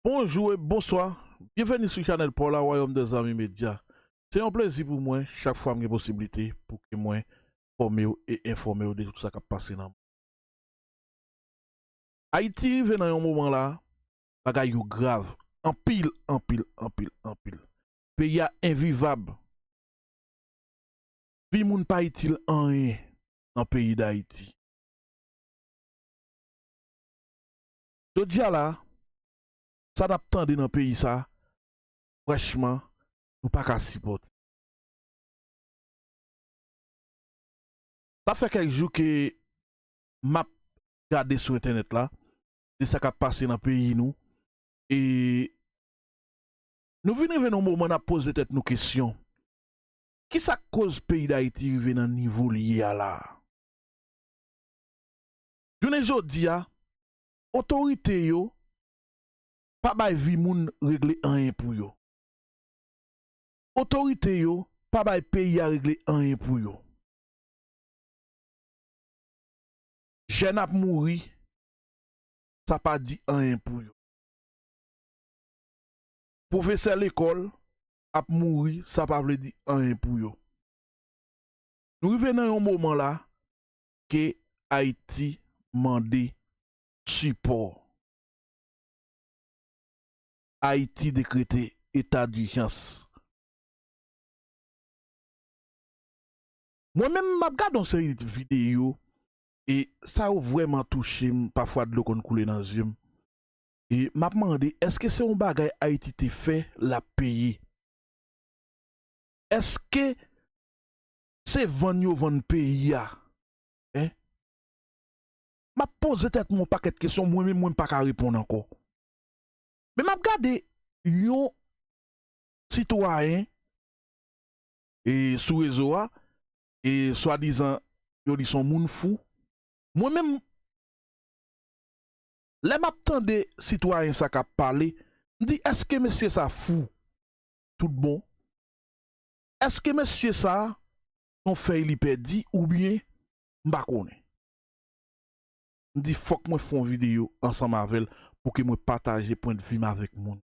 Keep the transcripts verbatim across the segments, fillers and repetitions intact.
Bonjou e bonswa. Byenveni sou chanèl pa w la, Wayòm dè Zanmi Medya. Se yon plezi pou mwen chak fwa m gen posiblite pou ke mwen fòme w e enfòme w de tout sa k ap pase nan mond. Ayiti rive nan yon moman la, bagay yo grav anpil, anpil, anpil, anpil. Peyi a envivab. Vi moun pa itil anyen nan peyi Dayiti. Jodi a la, sa n ap tande nan peyi sa, franchman, nou pa ka sipòte. Sa fè kèk jou ke m ap gade sou entènèt la, de sa k ap pase nan peyi nou. E nou vin rive nan yon moman n ap poze tèt nou kesyon. Kisa k koz peyi Dayiti rive nan nivo li ye a la a? Jounen jodi a, otorite yo pa bay vi moun regle anyen pou yo. Otorite yo pa bay peyi a regle anyen pou yo. Jèn ap mouri, sa pa di anyen pou yo. Pwofesè lekòl ap mouri, sa pa vle di anyen pou yo. Nou rive nan yon moman la ke Ayiti mande sipò. Ayiti dekrete eta dijans. Mwen menm, m ap gade yon seri videyo, e sa yo vrèman touche m, pafwa dlo konn koule nan zye m. E m ap mande, èske se yon bagay Ayiti te fè, l ap peye? Èske se vann yo vann peyi a? Hein? M ap poze tèt mwen yon pakèt kesyon, mwen menm mwen pa ka reponn ankò. Men m ap gade yon sitwayen e sou rezo a, e swadizan yo di se yon moun fou. Mwen menm, lè m ap tande sitwayen sa k ap pale, m di, èske mesye sa fou tout bon? Èske mesye sa a, se yon fèy li pèdi oubyen m pa konnen? M di, fòk mwen fè yon videyo ansanm avè l pou ke mwen pataje pwennvi m avèk moun,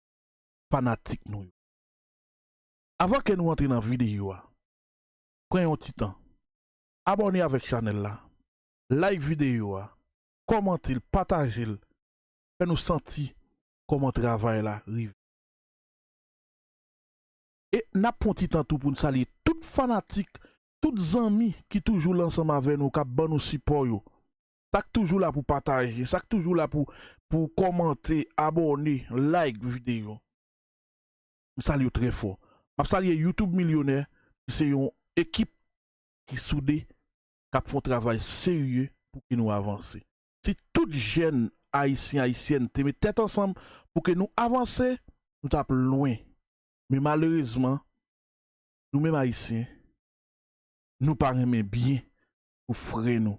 fanatik nou yo. Avan ke nou antre nan videyo a, pran yon ti tan, abòne avèk chanèl la, like videyo a, kòmante l, pataje l, fè nou santi kòman travay la rive. E n ap pran ti tan tou pou n salye tout fanatik, tout zanmi ki toujou la ansanm avè nou, k ap ban nou sipò yo. Sa k toujou la pou pataje, sa k toujou la pou, pou kòmante, abòne, like videyo. M salye w trè fò. M ap salye YouTube Milyonè, ki se yon ekip ki soude, k ap fè yon travay serye pou ke nou avanse. Si tout jèn ayisyen, ayisyèn te met tèt ansanm pou ke nou avanse, nou t ap lwen. Men malerezman, nou menm ayisyen, nou pa renmen byen pou frè nou.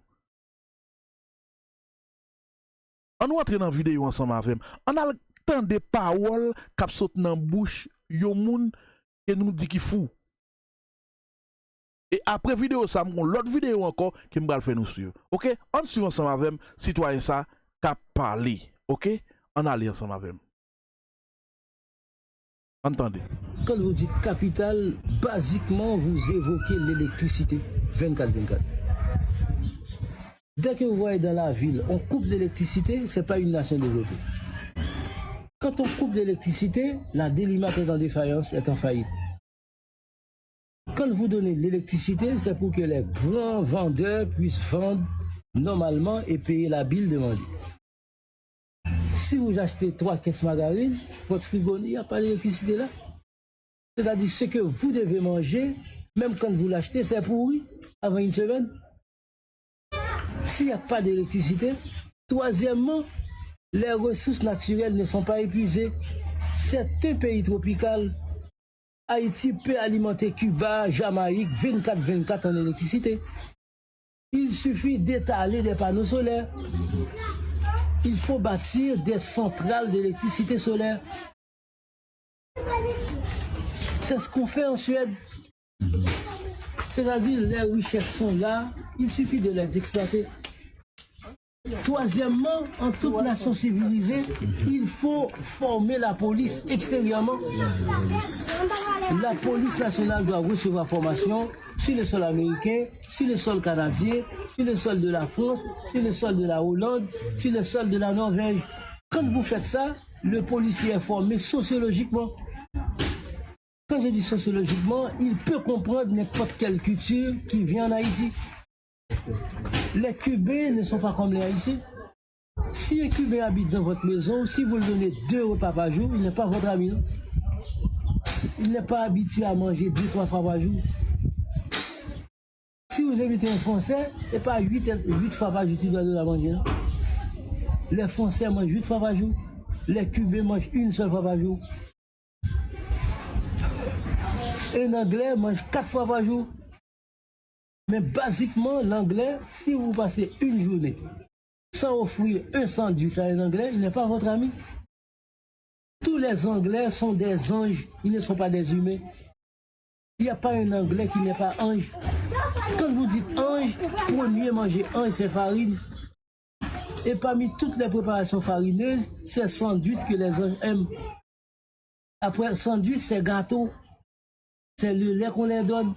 Ann nou antre nan videyo ansanm avè m. Ann al tande pawòl k ap sot nan bouch yon moun ke nou di ki fou. E apre videyo sa, m gon lòt videyo ankò ke m pral fè nou swiv. Oke? Ann swiv ansanm avè m sitwayen sa k ap pale. Oke? Ann ale ansanm avè m. Ann tande. Quand vous dites capitale, basiquement, vous évoquez l'électricité vingt-quatre vingt-quatre. Dès que vous voyez dans la ville, on coupe l'électricité, c'est pas une nation développée. Quand on coupe l'électricité, la Délimart est en défaillance, est en faillite. Quand vous donnez l'électricité, c'est pour que les grands vendeurs puissent vendre normalement et payer la bille demandée. Si vous achetez trois caisses margarine, votre frigo, il n'y a pas d'électricité là. C'est-à-dire, ce que vous devez manger, même quand vous l'achetez, c'est pourri avant une semaine. S'il n'y a pas d'électricité, troisièmement, les ressources naturelles ne sont pas épuisées. C'est un pays tropical. Haïti peut alimenter Cuba, Jamaïque, vingt-quatre vingt-quatre en électricité. Il suffit d'étaler des panneaux solaires. Il faut bâtir des centrales d'électricité solaire. C'est ce qu'on fait en Suède. C'est-à-dire, les richesses sont là, il suffit de les exploiter. Troisièmement, en toute nation civilisée, il faut former la police extérieurement. La police nationale doit recevoir formation sur le sol américain, sur le sol canadien, sur le sol de la France, sur le sol de la Hollande, sur le sol de la Norvège. Quand vous faites ça, le policier est formé sociologiquement. Quand je dis sociologiquement, il peut comprendre n'importe quelle culture qui vient en Haïti. Les Cubains ne sont pas comme les Haïtiens. Si un Cubain habite dans votre maison, si vous lui donnez deux repas par jour, il n'est pas votre ami, non. Il n'est pas habitué à manger deux, trois fois par jour. Si vous invitez un Français, c'est pas huit, huit fois par jour tu dois donner à manger, non. Les Français mangent huit fois par jour. Les Cubains mangent une seule fois par jour. Un Anglais mange quatre fois par jour. Mais basiquement, l'Anglais, si vous passez une journée sans offrir un sandwich à un Anglais, il n'est pas votre ami. Tous les Anglais sont des anges, ils ne sont pas des humains. Il n'y a pas un Anglais qui n'est pas ange. Quand vous dites ange, premier manger ange, c'est farine. Et parmi toutes les préparations farineuses, c'est sandwich que les anges aiment. Après sandwich, c'est gâteau. C'est le lait qu'on leur donne.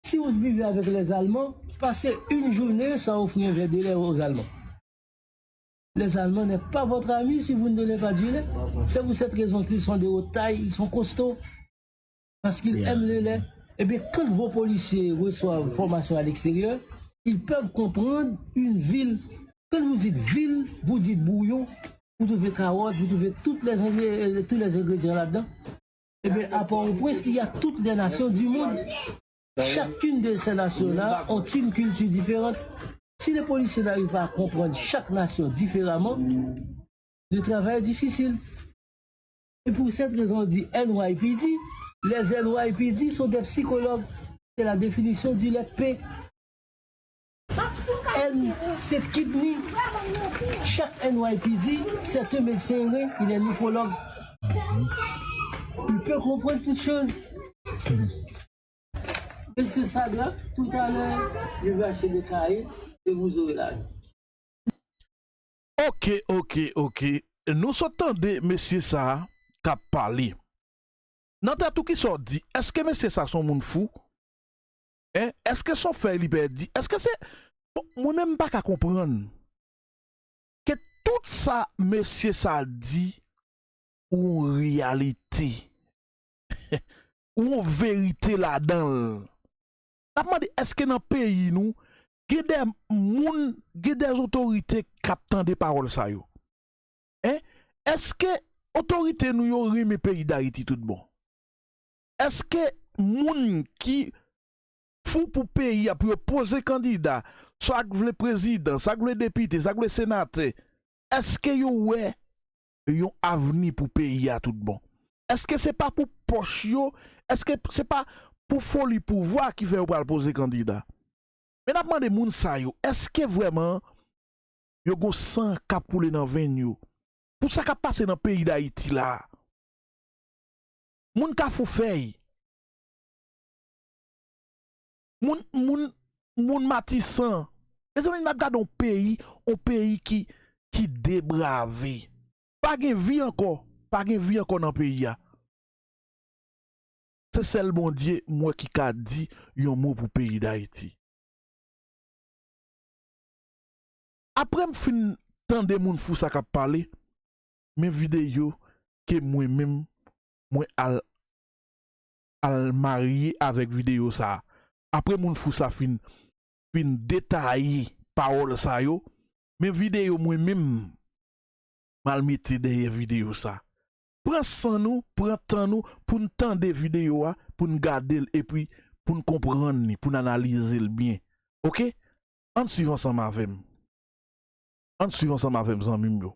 Si vous vivez avec les Allemands, passez une journée sans offrir un verre de lait aux Allemands. Les Allemands n'est pas votre ami si vous ne donnez pas du lait. C'est pour cette raison qu'ils sont de haute taille, ils sont costauds, parce qu'ils aiment le lait. Eh bien, quand vos policiers reçoivent formation à l'extérieur, ils peuvent comprendre une ville. Quand vous dites ville, vous dites bouillon, vous trouvez carottes, vous trouvez toutes les, ingrédients- tous les ingrédients là-dedans. Eh bien, à Port-au-Prince, il y a toutes les nations du monde. Chacune de ces nations-là ont une culture différente. Si les policiers n'arrivent pas à comprendre chaque nation différemment, le travail est difficile. Et pour cette raison, on dit N Y P D. Les N Y P D sont des psychologues. C'est la définition du lettre P. N, c'est kidney. Chaque N Y P D, c'est un médecin rein, il est nephrologue. Il peut comprendre toutes choses. Monsieur Saga, tout à l'heure, je vais acheter des cahiers et vous aurez la réponse. Ok, ok, ok. Nou sot tande mesye sa a k ap pale. Nan tèt ou kisa w di? Èske mesye sa se yon moun fou? Hein? Èske se yon fèy li pèdi? Èske se... Bon, mwen menm m pa ka konprann ke tout sa mesye sa di yon reyalite, yon verite ladan l. N ap mande èske nan peyi nou gen de moun, gen de otorite k ap tande pawòl sa yo? Hein? Èske otorite nou yo renmen peyi Dayiti tout bon? Èske moun ki fou pou peyi a pou yo poze kandida, sa k vle prezidan, sa k vle depite, sa k vle senatè, èske yo wè yon avni pou peyi a tout bon? Èske se pa pou pòch yo? Èske se pa pou foli pouvwa ki fè yo pral poze kandida? Men n ap mande moun sa yo, èske vrèman yo gon san k ap koule nan venn yo pou sa k ap pase nan peyi Dayiti la a? Moun Kafou Fèy, moun, moun, moun Matisan. Mezanmi, n ap gade yon peyi, yon peyi ki, ki debrave. Pa gen vi ankò, pa gen vi ankò nan peyi a. Se sèl Bondye m wè ki ka di yon mo pou peyi Dayiti. Apre m fin tande moun fou sa k ap pale, men videyo ke mwen menm mwen al al marye avèk videyo sa a. Apre moun fou sa fin fin detaye pawòl sa yo, men videyo mwen menm m al mete dèyè videyo sa. Pran san nou, pran tan nou pou n tande videyo a, pou n gade l epi pou n konprann li, pou n analize l byen. Oke? Ann swiv ansanm avè m. Ann swiv ansanm avè m, zanmi m yo.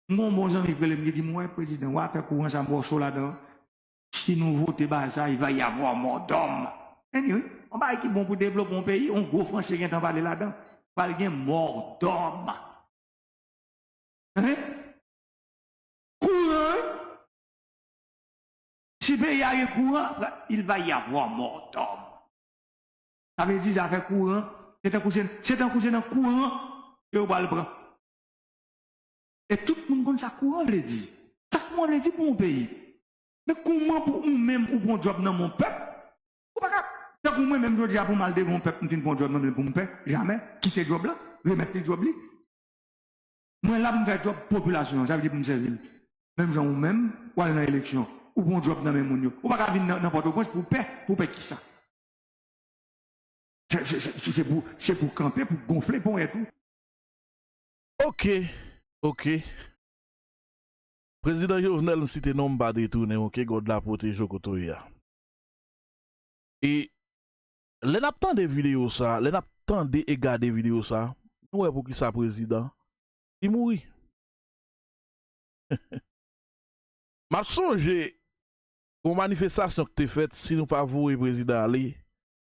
M gon bon zanmi k rele m ki di m wè prezidan w a fè kouran sa m wè w cho ladan. Si nou vote bagay sa, il va y avoir mort d'homme. Anyway, yon bagay ki bon pou devlope yon peyi, yon gwo franse gentan pale ladan. Pral gen mort d'homme. Hein? Kouran, wi. Si peyi a gen kouran, il va y avoir mort d'homme. Sa vle di zafè kouran, se tankou se, se tankou se nan kouran ke yo pral pran. E tout moun konn sa kouran vle di. Sa kouran vle di pou yon peyi. Men kouman pou ou menm ou pran djòb nan men yon pèp? Ou pa ka, tankou mwen menm jodi a pou m al devan yon pèp, m fin pran djòb nan men l pou m pè, jamè, kite djòb la, remèt li djòb li. Mwen la pou m fè djòb popilasyon an, sa vle di pou m sèvi l. Menm jan ou menm, w al nan eleksyon, ou pran djòb nan men moun yo. Ou pa ka vin nan, nan Pòtoprens pou w pè, pou w pè kisa? Se, se, se, se pou, se pou kanpe, pou gonfle ponyèt ou. Ok, ok. Prezidan Jovenel, m site non m pa detounen, ok, God la pwoteje w kote w ye a. E lè n ap tande videyo sa, lè n ap tande e gade videyo sa, nou wè poukisa prezidan, li mouri. M ap sonje yon manifestasyon ki te fèt, si nou pa voye prezidan ale,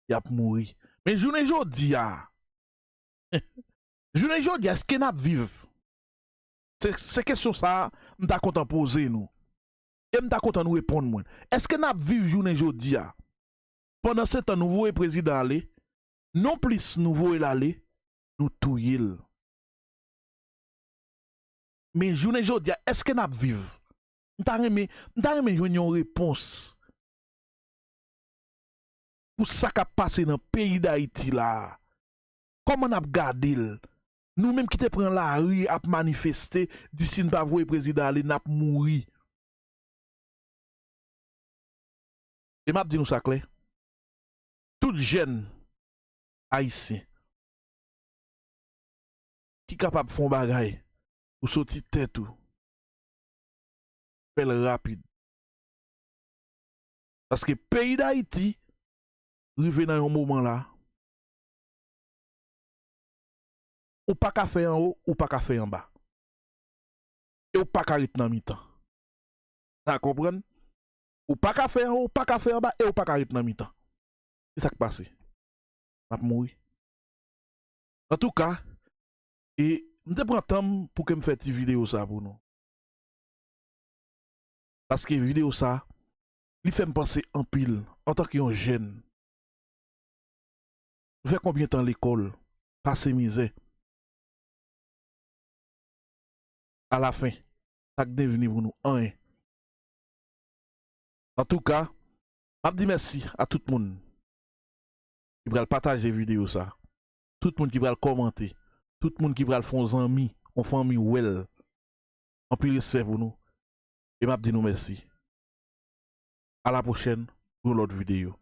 y ap mouri. Men jounen jodi a, jounen jodi a, èske n ap viv? Se, se kesyon sa a m ta kontan poze nou. E m ta kontan nou reponn mwen. Èske n ap viv jounen jodi a? Pandan se tan nou voye prezidan ale, non plis nou voye l ale, nou touye l. Men jounen jodi a, èske n ap viv? M ta renmen, m ta renmen jwenn yon repons pou sa k ap pase nan peyi Dayiti la a. Kòman n ap gade l? Nou menm ki te pran lari ap manifeste, di si n pa voye prezidan ale, n ap mouri. E m ap di nou sa klè, tout jèn ayisyen ki kapab fè yon bagay pou soti tèt ou, fè l rapid. Paske peyi Dayiti rive nan yon moman la, ou pa ka fè anwo, ou pa ka fè anba. E ou pa ka ret nan mitan. Sa konprann? Ou pa ka fè anwo, ou pa ka fè anba, e ou pa ka ret nan mitan. Se sa k pase. N ap mouri. Antouka, e m te pran tan m pou ke m fè ti videyo sa pou nou. Paske videyo sa, li fè m panse anpil antanke yon jèn. Nou fè konbyen tan lekòl, pase mizè. Alafen, sa k devni pou nou? Anyen. Antouka, m ap di mèsi a tout moun ki pral pataje videyo sa, tout moun ki pral kòmante, tout moun ki pral fè yon zanmi, yon fanmi wè l. Anpil respè pou nou. E m ap di nou mèsi. A la pwochèn pou yon lòt videyo.